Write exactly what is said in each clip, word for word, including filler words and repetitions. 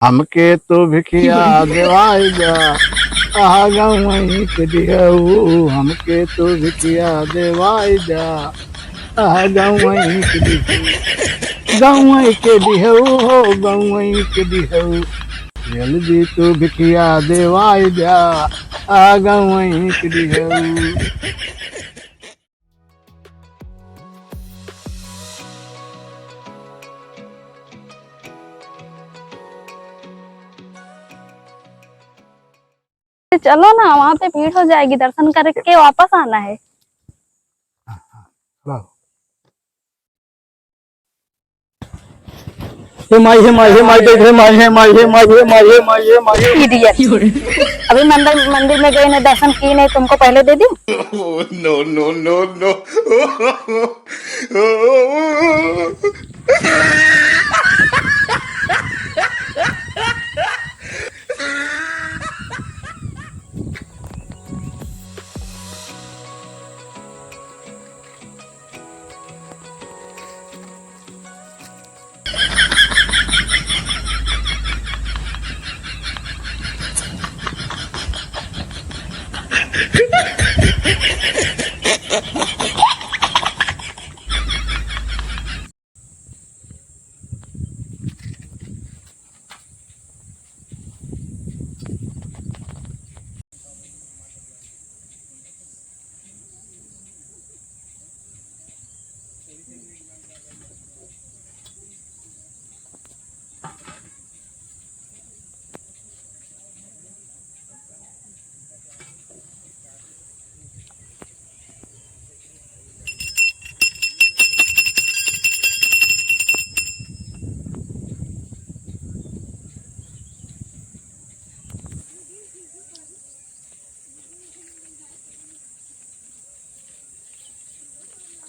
हमके तू भिखिया देवाई जा, आहा गौवई के दिहऊ, हमके तू भिखिया देवाई जा, आहा गौवई के दिहऊ, गौवई के दिहऊ हो, गौवई के दिहऊ। जल्दी तू भिखिया देवाई जा, आहा गौवई के दिहऊ। चलो ना, वहाँ पे भीड़ हो जाएगी, दर्शन करके वापस आना है। हे माई, हे माई, हे माई, देख, हे माई, हे माई, हे माई, हे माई, हे माई, हे माई, हे माई। Idiot। अभी मंदिर, मंदिर में गए नहीं, दर्शन किए नहीं, तुमको पहले दे दी। Oh, no, no, no, no।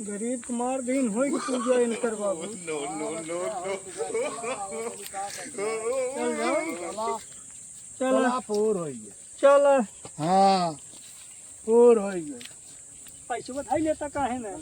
गरीब के मार दीन होई कि पूजा इनकर बाबू। No, no, no, no। चल जाओ। चल। चला, पोर होई गया। चल। हाँ, पोर होई गया। पैसे बधाई लेता काहे ना?